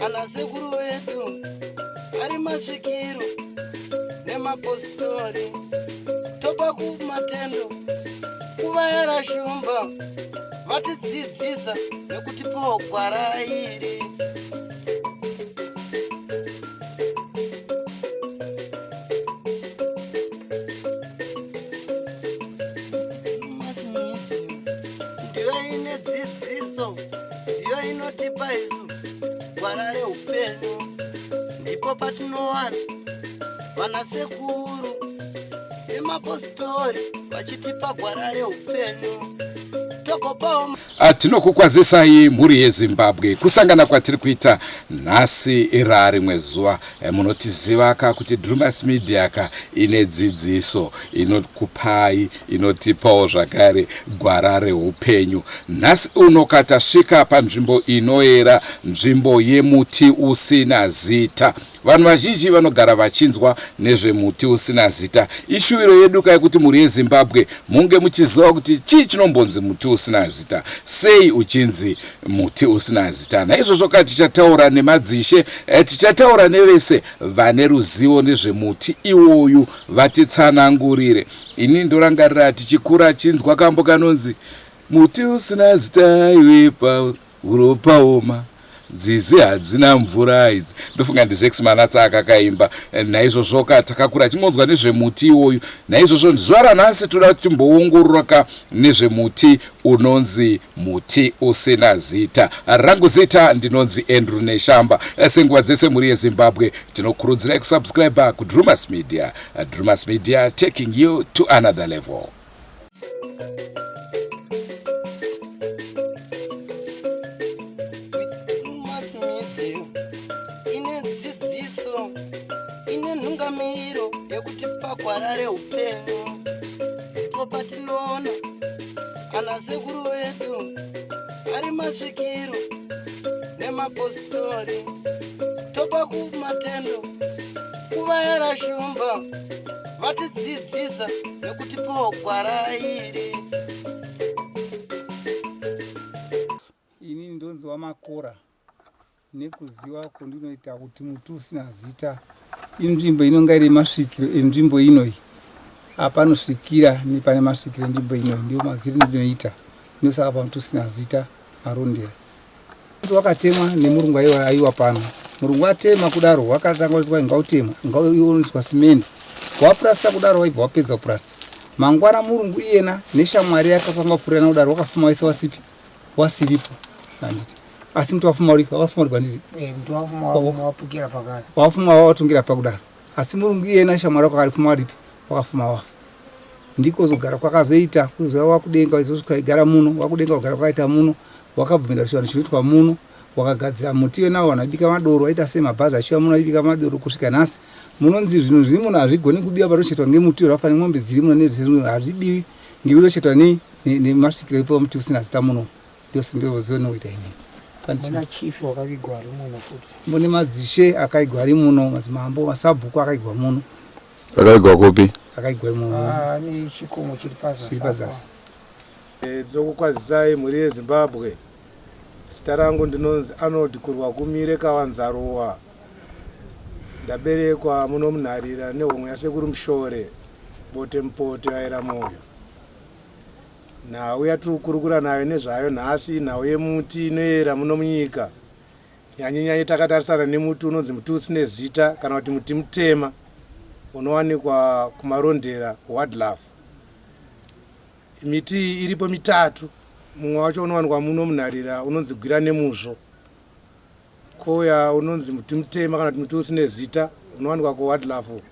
Ana sekuru vedu ari masvikiro nemapositori, topa kumatendo kuvayera shumba vatidzidzisa nekutipawo gwara iri. Ndiyo ine dzidziso, ndiyo inotipa isu gwara reupenyu. Ndipo patinowana vanasekuru nemapositori vachitipa gwara reupenyu, togopawo. Tinokukwazisai mhuri yeZimbabwe, kusangana kwatiri kuita nhasi rarimwe zuva. Munotiziva ka kuti Drumas Media ka ine dzidziso inokupai, inotipawo zvakare gwara reupenyu. Nhasi uno ka tasvika panzvimbo inoera, nzvimbo yemuti usina zita. Vanhu vazhinji vanogara vachinzwa nezvemuti usina zita. Ishuviro yedu ka yekuti mhuri yeZimbabwe munge muchiziva kuti chii chinombonzi muti usina zita, sei uchinzi muti usina zita. Naizvozvo ka tichataura nemadzishe, tichataura nevese vane ruzivo nezvemuti iwoyu vatitsanangurire. Ini ndorangarira tichikura chinzwa kambo kanonzi muti usina zita iwe pahuro paoma, nzizi hadzina mvura idzi. Ndofunga ndiZex Manatsa akakaimba. Naizvozvo ka takakura chingonzwa nezvemuti iwoyu. Naizvozvo zuva ranhasi toda kuti timboongorora ka nezvemuti unonzi muti usina zita. Rangu zita ndinonzi Andrew Neshamba. Senguva dzese mhuri yeZimbabwe, tinokurudzirai kusubscribe kuDrumas Media. Drumas Media, taking you to another level. Drumas Media ine dzidziso, ine nhungamiro yekutipa gwara reupenyu. Ndipo patinoona ana sekuru vedu ari masvikiro nemapositori, topa kumatendo kuvayera shumba vatidzidzisa nekutipawo gwara iri. Ini ndonzi waMakora, nekuziva kundinoita kuti muti usina zita inzvimbo inonga iri masvikiro enzvimbo inoyi, apanosvikira nepane masvikiro enzvimbo inoyi, ndiyo maziri ndinoita. Ndosaka pamuti usina zita Marondera. Wakatemwa nemurungu aiwa aiwa pano. Murungu atema kudaro wakatanga kuti ngautemwa, ngauoniswa simende. Wapurasita kudaro waibva wapedza kupurasita. Mangwana murungu iyena neshamwari yake akanga kupfurirana kudaro wakafuma wese wasipi wasiripo. Handiti. Asi muti wafuma uri wakafuma uri banditi. Muti wafuma wapukira pakare. Wafuma watungira pakudaro. Asi murungu iyena shamwari yake akafuma waripi wakafuma wafa. Ndiko kuzogara kwakazoita kuzova wakudenga izosvika igara muno wakudenga kugara kwakaita muno, wakabvumira chivanhu chinoitwa muno, wakagadzira muti wenawo vanobika madoro waita sei mabhazi achiuya muno achibika madoro kusvika nhasi. Munonzi zvinhu zviri muno hazvigoni kubiwa panochetwa ngemuti rwafa nemombe dziri muno nezviri hazvibiwi ngekuti rochetwa nei nemasvikiro ipo muti usina zita muno. Ndozvizivo nokuita inini. Muna chief wakavigwa ari muno futi. Mune madzishe akaigwa ari muno, madzimambo, masabhuku akaigwa muno. Akaigwa kupi? Akaigwa muno. Ah, nechikomo chiri pazasi. Chiri pazasi. Tinokukwazisai mhuri yeZimbabwe. Zita rangu ndinonzi Arnold Kurwakumire Kawanzaruwa. Ndaberekwa muno muNharira nehomwe yaSekuru Mushore, Bote Mupote aera Moyo. Nhau yatiri kukurukura nayo nezvayo nhasi inhau yemuti inoyera muno munyika. Nyanye nyanye takatarisana nemuti unonzi muti usine zita kana kuti muti mutema unowanikwa kuMarondera kuWadlove. Miti iyi iripo mitatu, mumwe wacho unowanikwa muno muNharira unonzi gwira nemuzvo. Kouya unonzi muti mutema kana kuti muti usine zita unowanikwa kuWadlove.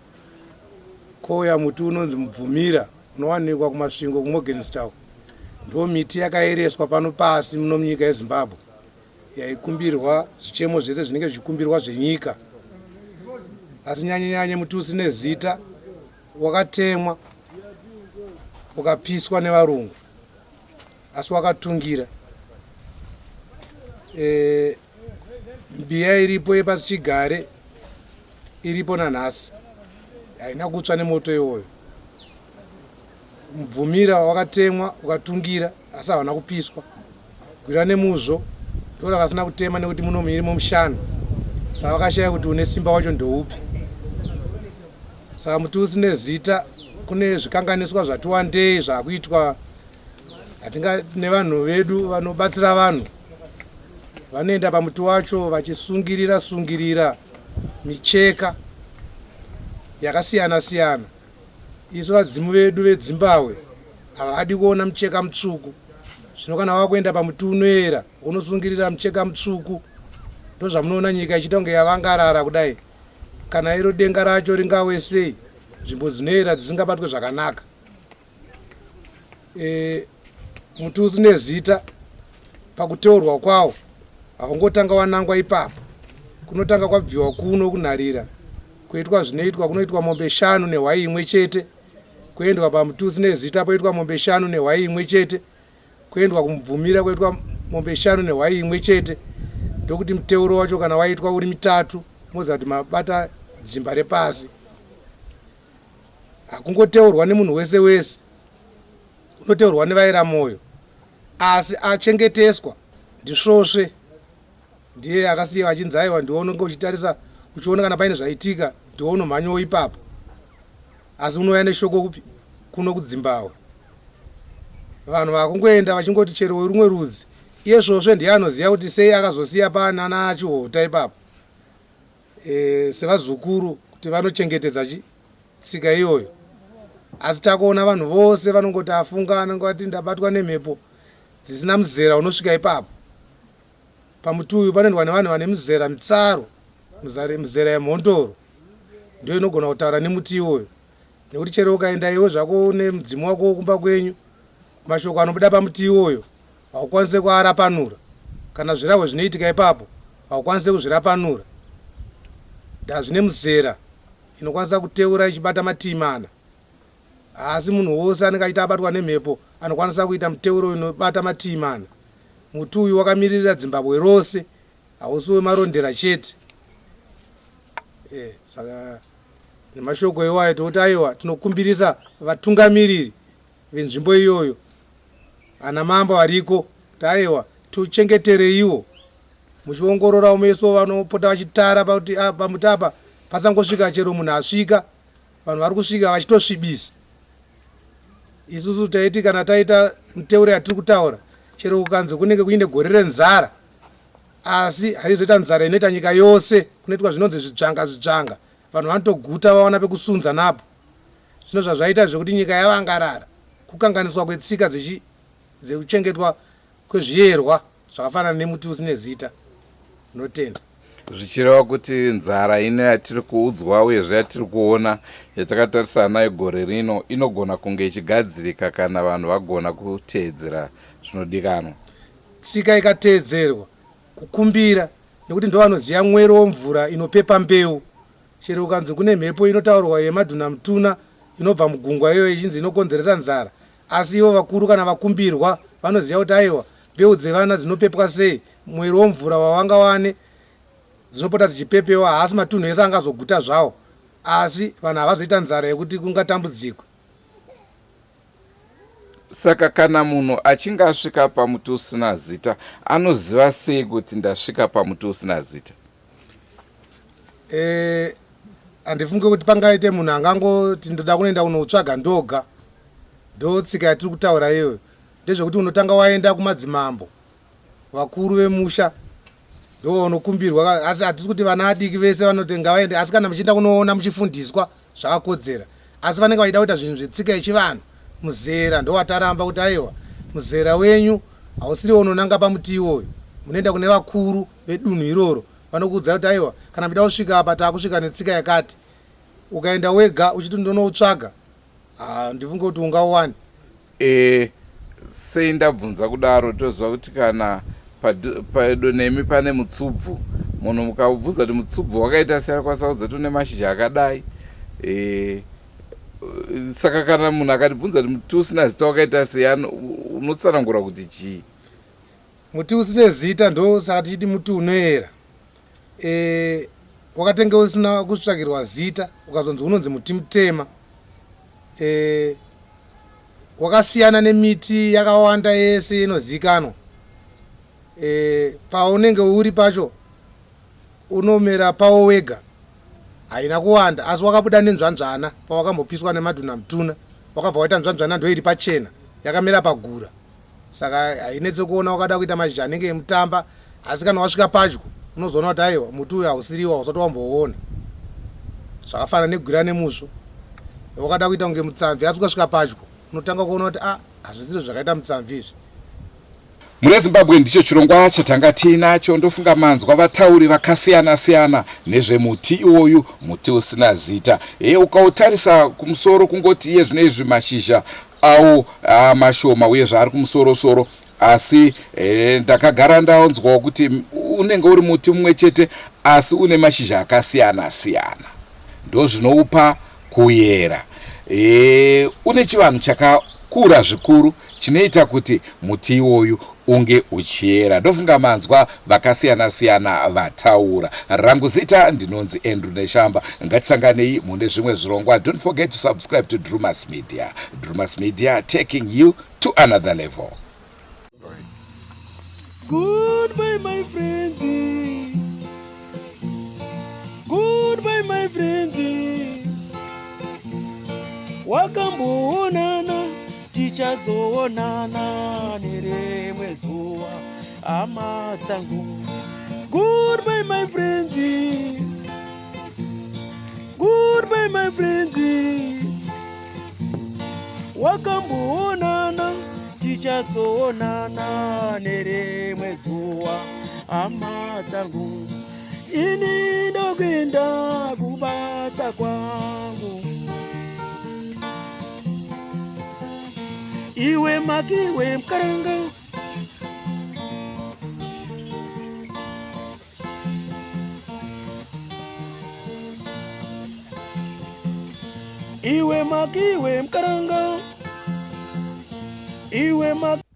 Kouya muti unonzi mubvumira unowanikwa kuMasvingo kuMorgenster. Ndo miti yakaereswa pano pasi muno munyika yeZimbabwe yaikumbirwa zvichemo zvese zvinenge zvichikumbirwa zvenyika. Asi nyanye nyanye muti usine zita wakatemwa ukapiswa nevarungu asi wakatungira. Mbiya iripo yepasichigare iripo nanhasi haina kutsva nemoto iwoyo. Mubvumira wakatemwa ukatungira asi havana kupiswa. Gwira nemuzvo ndo ravasina kutema nekuti muno irimo mushanu. Saka vakashaya kuti une simba wacho ndoupi. Saka muti usine zita kune zvikanganiswa zvati wandei zvakuitwa hatinga nevanhu vedu vanobatsira vanhu vanoenda pamuti wacho vachisungirira sungirira micheka yakasiyana siyana. Isu vadzimu vedu veDzimbahwe havadi kuona mucheka mutsvuku. Zvino kana wakuenda pamuti unoera unosungirira mucheka mutsvuku, ndozvamunoona nyika ichiita kunge yavangarara kudai. Kana iro denga racho ringawe sei, nzvimbo dzinoera dzisingabatwe zvakanaka. E, muti usine zita pakuteurwa kwawo haungotanga wanangwa ipapo. Kunotanga kwabviwa kuno kunharira kuitwa zvinoitwa kunoitwa mombe shanu nehwai imwe chete kuendwa pamuti usine zita poitwa mombe shanu nehwai imwe chete kuendwa kumubvumira koitwa mombe shanu nehwai imwe chete ndokuti muteuro wacho kana waitwa uri mitatu moziva kuti mabata dzimba repasi hakungoteurwa nemunhu wese wese unoteurwa nevaira moyo asi achengeteswa ndisvosve ndiye akasiya vachinzi aiwa ndiwe unenge uchitarisa uchiona kana paine zvaitika ndiwe unomhanyawo ipapo asi unouya neshoko kupi kuno kudzimbahwe vanhu vakungoenda vachingoti chero werumwe rudzi iye svosve ndiye anoziva kuti sei akazosiya panana chihota ipapo e, sevazukuru kuti vanochengetedza chi tsika iyoyo asi takuona vanhu vose vanongoti afunga anenge ati ndabatwa nemhepo dzisina muzera unosvika ipapo Pamuti uyu panoendwa nevanhu vane mizera mitsaro, mizera yemhondoro ndiyo inogona kutaura nemuti iwoyo nekuti chero ukaenda iwe zvako une mudzimu wako wokumba kwenyu mashoko anobuda pamuti iwoyo haukwanise kuarapanura kana zvirahwe zvinoitika ipapo haukwanise kuzvirapanura ndazvine muzera inokwanisa kuteura ichibata matii mana Haasi munhu wose anenge achiti abatwa nemhepo anokwanisa kuita muteuro inobata matii mana. Muti uyu wakamiririra Dzimbabwe rose, hausi weMarondera chete. Eh, saka nemashoko iwayo toti aiwa tinokumbirisa vatungamiriri venzvimbo iyoyo ana mambo variko kuti aiwa tuchengetereiwo muchiongororawo meso vanopota vachitara pakuti ah, pamuti apa pasangosvika chero munhu asvika Vanhu vari kusvika vachitosvibisa. Isusu taiti kana taita miteuro yatiri kutaura chero kukanzi kunenge kuine gore renzara asi haizoita nzara inoita nyika yose kunoitwa zvinonzi zvidzvanga zvidzvanga vanhu vanotoguta vawana pekusunza napo zvino zvazvaita zvekuti nyika yavangarara kukanganiswa kwetsika dzekuchengetwa kwezviyerwa Zvakafanana nemuti usine zita. Ndinotenda. Zvichireva kuti nzara ino yatiri kuudzwa uyezve yatiri kuona yatakatarisana nayo gore rino inogona kunge ichigadzirika kana vanhu vagona kuteedzera zvinodikanwa. Tsika ikateedzerwa, kukumbira nekuti ndovanoziva mwero wemvura inopepa mbeu. Chero kukanzi kune mhepo inotaurwa yemadhunamutuna inobva mugungwa iyoyo ichinzi inokonzeresa nzara, Asi ivo vakuru kana vakumbirwa vanoziva kuti aiwa mbeu dzevana dzinopepwa sei, mwero womvura wavangawane dzinopota dzichipepewa haasi matunhu ese angazoguta zvawo asi vanhu havazoita nzara yekuti kungatambudzikwe. Saka kana munhu achinge asvika pamuti usina zita anoziva sei kuti ndasvika pamuti usina zita? Eh, handifunge kuti pangaite munhu angangoti ndoda kunoenda kunoutsvaga ndoga. Ndotsika yatiri kutaura iyoyo. Ndezvekuti unotanga waenda kumadzimambo vakuru vemusha ndovaunokumbirwa asi hatisi kuti vana adiki vese vanoti ngavaende asi kana muchienda kunoona muchifundiswa zvakakodzera asi vanenge vachida kuita zvinhu zvetsika yechivanhu muzera ndowataramba kuti aiwa muzera wenyu hausiriwo unonanga pamuti iwoyo munoenda kune vakuru vedunhu iroro vanokuudzai kuti aiwa kana muchida kusvika apa taakusvika netsika yakati ukaenda wega uchiti ndonoutsvaga handifunge kuti ungauwane. E, sei ndabvunza kudaro toziva kuti kana pedo nemi pane mutsubvu munhu mukaubvunza kuti mutsubvu wakaita sei anokwanisa kuudza kuti une mashizha akadai e, saka kana munhu akatibvunza kuti muti usina zita wakaita sei unotsanangura kuti chii? Muti usine zita ndosaka tichiti muti unoera. E, wakatenge usina kutsvakirwa zita ukazonzi unonzi muti mutema. E, wakasiyana nemiti yakawanda yese inozivikanwa. E, paunenge uri pacho Unomera pawo wega haina kuwanda asi wakabuda nenzvanzvana pawakambopiswa nemadhunamutuna wakabva waita nzvanzvana ndoiri pachena yakamera pagura saka hainetse kuona wakada kuita mashizha anenge emutamba asi kana wasvika padyo unozoona kuti aiwa muti uyu hausiriwo hausati wamboona zvakafanana negwira nemusvo wakada kuita kunge mutsamvi asi ukasvika padyo unotanga kuona kuti a ah, hazvisizvo zvakaita mutsamvi izvi. Mune Zimbabwe ndicho chirongwa chatanga tiinacho. Ndofunga manzwa vatauri vakasiyana siyana nezvemuti iwoyu, muti usina zita. E, ukautarisa kumusoro kungoti iye zvino izvi mashizha awo mashoma uye zvaari kumusoro soro asi e, ndakagara ndaonzwawo kuti unenge uri muti mumwe chete asi une mashizha akasiyana siyana ndozvinoupa kuyera e, une chivanhu chakakura zvikuru chinoita kuti muti iwoyu unge uchiyera. Ndofunga manzwa vakasiyana siyana vataura. Rangu zita ndinonzi Andrew Neshamba. Ngatisanganei mune zvimwe zvirongwa. Don't forget to subscribe to Drumas Media. Drumas Media taking you to another level. Goodbye my friends. Goodbye my friends. Wakamboonana tichazoonana nerimwe zuva hama dzangu. Goodbye my friends. Goodbye my friends. Wakamboonana tichazoonana nerimwe zuva hama dzangu. Ini ndokuenda kubasa kwangu. Iwe makiwe mkaranga Iwe makiwe mkaranga Iwe maki.